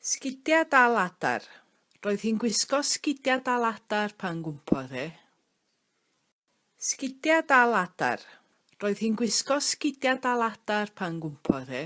Sgidia dal adar. Roedd hi'n gwisgo sgidia dal adar pan gwympodd hi. Sgidia dal adar. Roedd hi'n gwisgo sgidia dal adar pan gwympodd hi.